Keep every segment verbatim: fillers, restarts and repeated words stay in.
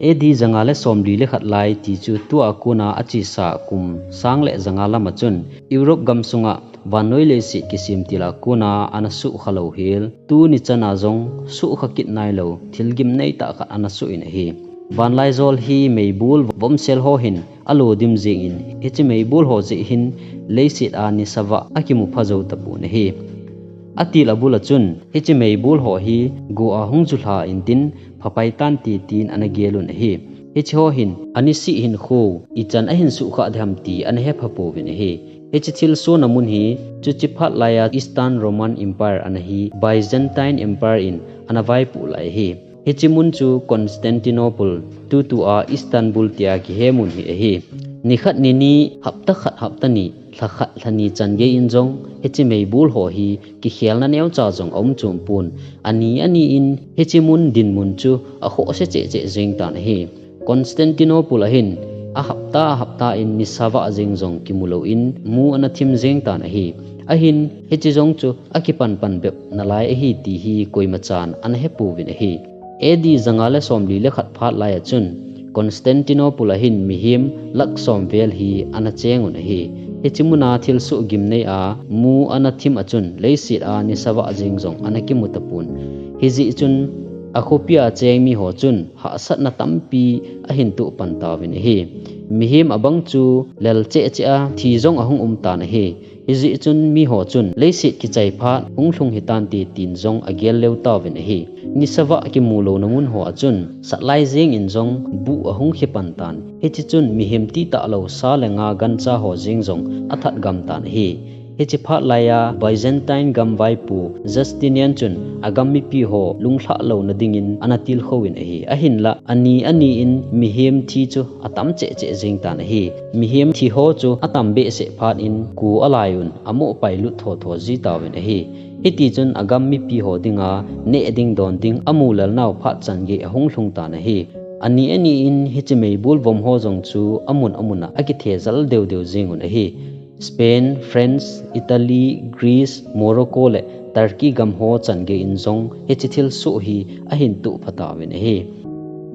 A D zanga le somli le khat lai ti chu tua kona achesa kum sang le zanga lama chun Europe gamsunga vannoi leiset kisem tila kona ana sukha lou hel, tuni chana jong sukha kit nailou thil gimnei tah khat ana suh in ahi. Vanlaijol hi meibol vomsel ho hin alo dim jingin, hiche meibol ho jeh hin leiset a nisa vah akimu pha jou tapon ahi. Atil abul a chun hiche meibol ho hi go a hung julha intin phapai tante tin ana gel un ahi. Hiche ho hin anisih hinkho ichan ahin sukha ding ham ti ana hepha pouvin ahi. Hiche thilsohna mun hi chuche phat laiya Eastern Roman Empire ana hi Byzantine Empire in ana vaipoh lai ahi. Hiche mun chu Constantinople, tutua Istanbul tia kihe mun hi ahi. Nikhat nini, hapta khat hapta ni, lha khat lha ni chan gei in jong hiche meibol ho hi kikhelna neocha jong aum chom pon, ani ani in hiche mun dinmun chu akhohse cheh cheh jeng tan ahi. Constantinople a hin ahapta ahapta in nisa vah jeng jong kimu louvin mu ana thim jeng tan ahi. Ahin hiche jong chu akipan pan bep nalai ahi ti hi koimachan ana hepouvin ahi. A D zanga le somli le khat phat laiya chun Constantinople a hin mihem lakh som vel hi ana cheng un ahi. Hiche muna thilsoh gimnei a mu ana thim a chun leiset a nisa vah jeng jong ana kimu tapon. Hijeh chun akhopi a cheng mi ho chun hahsatna tampi ahin toh pan tauvin ahi. Mihem abang chu lel cheh cheh a thi jong ahung um tan ahi. Hijeh chun mi ho chun leiset kichai phat hung lhung hitante tin jong agel leu tauvin ahi. Nisa vah kimu louna mun ho a chun satlai jeng in jong buh ahung khe pan tan. Hiche chun mihem titah lou sa le nga gancha ho jeng jong athat gam tan ahi. Hiche phat laiya Byzantine gam vaipo Justinian chun agam mipi ho lunglhah louna dingin ana tilkhou in ahi. Ahinlah ani ani in mihem thi chu atam cheh cheh jeng tan ahi. Mihem thi ho chu atam behseh phat in ku alai un amoh pai lut tho tho ji tauvin ahi. Hiti chun agam mipi ho dinga neh ding don ding amu lel nau phat chan gei ahung lhung tan ahi. Ani ani in hiche meibol vom ho jong chu amun amun a akithe jal deu deu jeng un ahi. Spain, France, Italy, Greece, Morocco le Turkey gam ho chan gei in jong hiche thilsoh hi ahin toh pha tauvin ahi.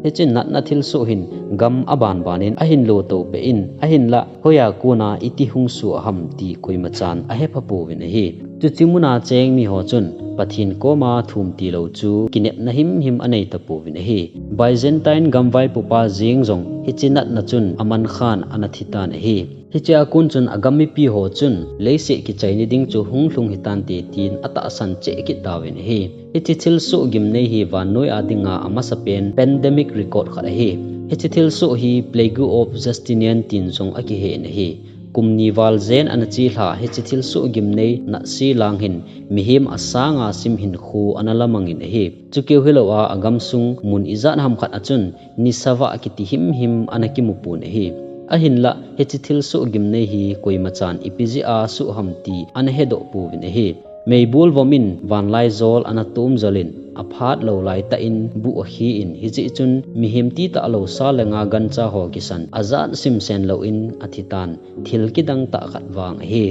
Hiche natna thilsoh hin gam aban ban in ahin lo to peh in, ahinlah hoiya kona iti hung soh ham ti koimachan ahepha pouvin ahi. Chuche muna cheng mi ho chun Pathen koma thum tilou chu kinepna himhim anei tapouvin ahi. Byzantine gam vaipo pa jeng jong hiche natna chun aman khan ana thi tan ahi. Hiche a kon chun agam mipi ho chun leiset kichai ni ding chu hung lhung hitante tin atahsan cheh kit tauvin ahi. Hiche thilsoh gimnei hi vannoi a dinga amasapen pandemic record khat ahi. Hiche thilsoh hi Plague of Justinian tin jong akihen ahi. Kum ni val jen ana chelha hiche thilsoh gimnei natse lang hin mihem asanga sim hinkho ana lamang in ahi. Chukeu hilou a agamsung mun ijat ham khat a chun nisa vah kiti himhim ana kimu pon ahi. Ahinlah hiche thilsoh gimnei hi koimachan ipi jeh a soh ham ti ana hedoh pouvin ahi. Meibol vom in vanlaijol ana tom jol in aphat lou laitah in buh akhe in, hijeh chun mihem titah lou sa le nga gancha ho kisan ajat simsen lou in athi tan, thil kidang tah khat vang ahi.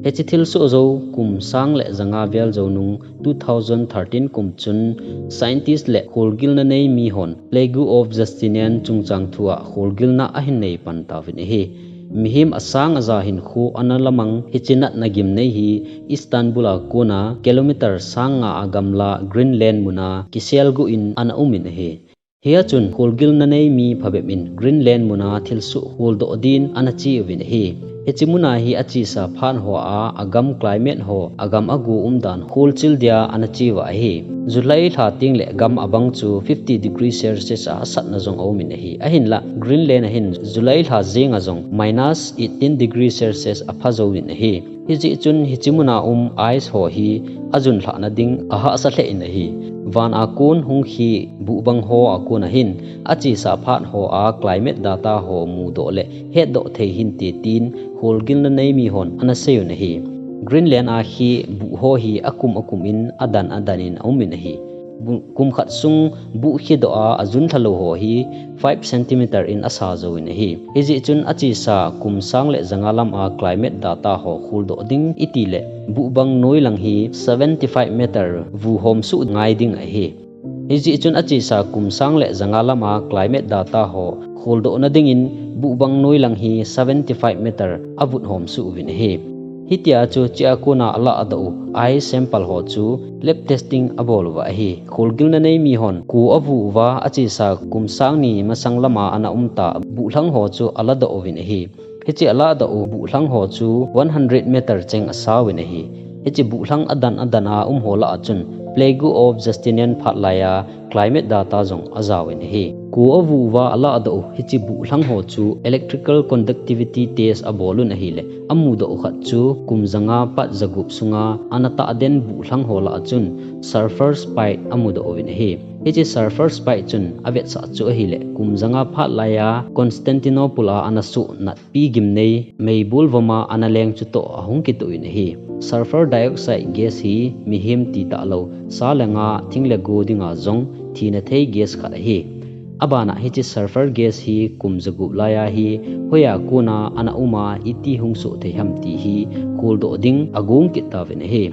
Hiche thilsoh jou kum sang le janga vel jou nung two thousand thirteen kum chun scientist le kholgilna nei mi hon Plague of Justinian chungchang thua kholgilna ahin nei pan tauvin ahi. Mihem asang aja hinkho ana lamang hiche natna gimnei hi Istanbul a kona kilometer sang nga a gamla Greenland muna kiselguh in ana um in ahi. Hia chun kholgilna nei mi phabep in Greenland muna thilsoh kholdoh din ana che uvin ahi. Hiche muna hi achesa phat ho a agam climate ho, agam agu umdan kholchil dia ana che uva ahi. July lha teng le gam abang chu fifty degree Celsius a asatna jong aum in ahi. Ahinlah Greenland a hin July lha jenga jong minus eighteen degree Celsius apha jouvin ahi. Hijeh chun hiche muna um ice ho hi ajun lhahna ding ahahsa lheh in ahi. Van a kon hung khe buh bang ho a kon a hin achesa phat ho a climate data ho mudoh le hetdoh thei hinte tin kholgilna nei mi hon ana sei un ahi. Greenland a khe buh ho hi akum akum in adan adan in aum in ahi. bu- kum khat sung buh khidoh a ajun lhalou ho hi five centimeter in asa jouvin ahi. Hijeh chun achesa kum sang le janga lam a climate data ho kholdoh ding iti le buhbang noilang hi seventy five meter vuhom suh ngai ding ahi. Hijeh chun achesa kum sang le janga lam a climate data ho kholdoh na dingin buhbang noilang hi seventy five meter avut hom suh uvin ahi. Hitia chu chea kona aladoh u eye sample ho chu lab testing abol uva ahi. Kholgilna nei mihon ku avu uva achesa kum sang ni masang lama ana umta buhlang ho chu aladoh uvin ahi. Hiche aladoh u buhlang ho chu one hundred meter cheng asauvin ahi. Hiche buhlang adan adan a um ho lah a chun Plague of Justinian phat laiya climate data jong ajaovin ahi. Ku avu uva aladoh u hiche buhlang ho chu electrical conductivity test abolun ahile amudoh u khat chu kum janga pat jagup sunga ana tahden buhlang ho lah a chun sulfur spike amudoh uvin ahi. Hiche sulfur spike chun avetsah chu ahile kum janga phat laiya Constantinople a ana suhnat pi gimnei meibol voma ana leng chutoh ahung kitoh in ahi. Sulfur dioxide gas hi mihem titah lou sa le nga thing le go dinga jong thina thei gas khat ahi. Abana hiche sulfur gas hi kum jagup laiya hi hoiya kona ana uma iti hung soh thei ham ti hi kholdoh ding agong kit tauvin ahi.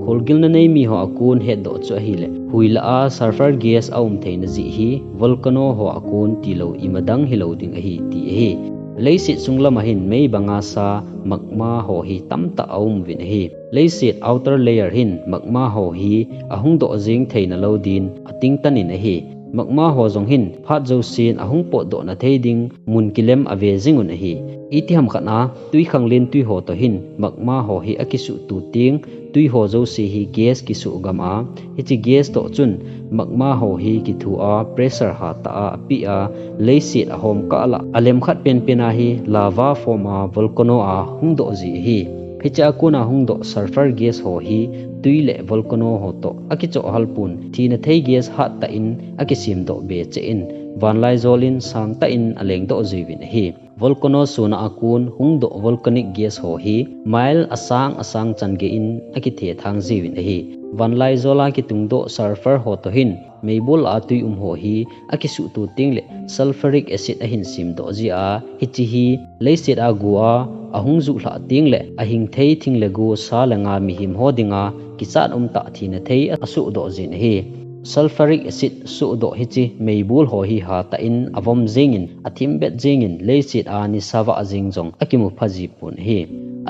Kholgilna nei miho a kon hetdoh chu ahile huilah a sulfur gas aum theina jeh hi volcano ho a kon tilou imadang hilou ding ahi ti ahi. Leiset sung lama hin mei banga sa magma ho hi tamtah aumuvin ahi. Leiset outer layer hin magma ho hi ahung doh jeng theina lou din atingtan in ahi. Magma ho jong hin phat jousen ahung potdoh na thei ding mun kilem ave jingun ahi. Itiham khat a twikhanglen twi ho toh hin magma ho hi akisuhto teng twi ho jouse hi gas kisuh gam a, hiche gas toh chun magma ho hi kithu a pressure hatah a apeh a leiset ahom kah lah a lem khat penpen a hi lava form a volcano a hung doh ji ahi. Hiche a kona hung doh sulfur gas ho hi twi le volcano ho toh akichoh halpon thina thei gas hattah in akisemdoh be cheh in vanlaijol in sangtah in alengdoh jiuvin ahi. Volcano sona a kon hung doh volcanic gas ho hi mile asang asang chan gei in akithethang jiuvin ahi. Vanlaijol a kitungdoh sulfur ho toh hin meibol a twi um ho hi akisuhto teng le sulfuric acid ahin semdoh ji a, hiche hi leiset a go a ahung juhlhah teng le ahing thei thing le go sa le nga mihem ho dinga kichat umtah thina thei asohdoh jin ahi. Sulfuric acid sohdoh hiche meibol ho hi hatah in avom jengin athimbet jengin leiset a nisa vah jeng jong akimu pha ji pon ahi.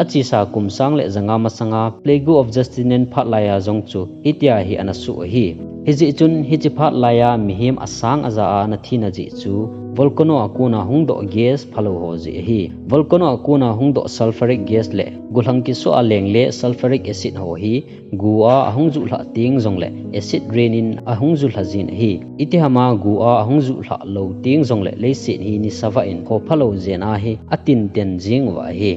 Achesa kum sang le janga masanga Plague of Justinian phat laiya jong chu hitia hi ana soh ahi. Hijeh chun hiche phat laiya mihem asang aja a ana thina jeh chu volcano a kona hung doh gas phalou ho jeh ahi. Volcano a kona hung doh sulfuric gas le gollhang kisoh a leng le sulfuric acid ho hi go a ahung juhlhah teng jongle acid rain in ahung julha jin ahi. Itiham a go a ahung juhlhah lou teng jongle leiset hi nisa vah in ho phalou jen a hi atinten jing uva ahi.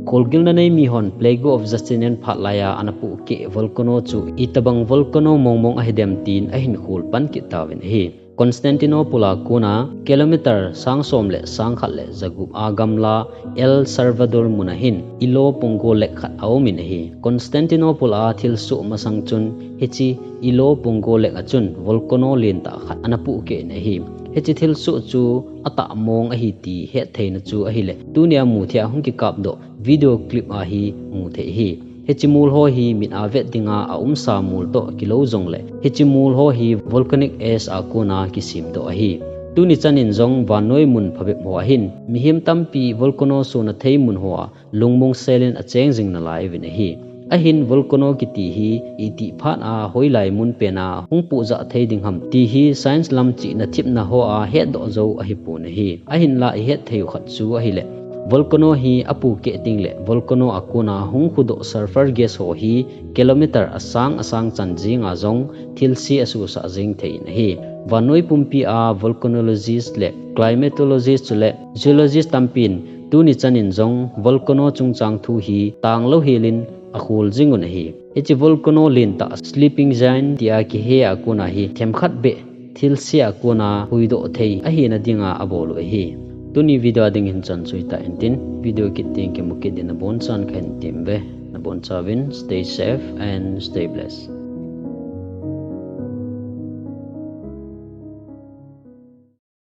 Kholgilna nei mihon Plague of Justinian phat laiya ana pohkeh volcano chu itobang volcano mongmong ahidem tin ahin khol pan kit tauvin ahi. Constantinople a kona kilometer sang som le sang khat le jagup a gamla El Salvador mun a hin Ilo Pongo Lake khat aumin ahi. Constantinople a thilsoh masang chun hiche Ilo Pongo Lake a chun volcano lentah khat ana pohkeh in ahi. Hiche thilsoh chu atah mong ahi ti hettheina chu ahile tunia muthei a hung kikapdoh video clip a hi muthei ahi. Hiche mol ho hi mit a vet dinga aumsa mol toh kilou jongle hiche mol ho hi volcanic ash a kona kisemdoh ahi. Tuni chanin jong vannoi mun phabep ho a hin mihem tampi volcano sona thei mun ho a lungmong selin acheng jing nalai uvin ahi. Ahin volcano kiti hi itih phat a hoilai mun pen a hung pohjah thei ding ham ti hi science lam chihna thepna ho a hetdoh jou ahipon ahi. Ahinla ihetthei u khat chu ahile volcano hi apohkeh tengle volcano a kona hung khudoh sulfur gas ho hi kilometer asang asang chan jenga jong thilse asosah jeng thei in ahi. Vannoi pumpi a volcanologist le climatologist chule geologist tampin tuni chanin jong volcano chungchang thu hi tanglou helin akhol jingun ahi. Hiche volcano lentah sleeping giant tia kihe a kona hi themkhat beh thilse a kona huhdoh thei ahina dinga abol u ahi. Tuni video a dingin chan chu hitah in tin, video kit teng kimu kit din nabonchauvin kahin temve. Nabonchauvin stay safe and stay blessed.